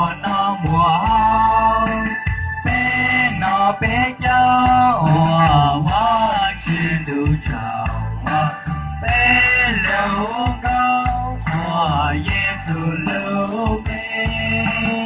Noj muag haus, peb noj peb caug uas Vajtswv ntuj tsaug, peb lub koob muaj Yexus lub npe.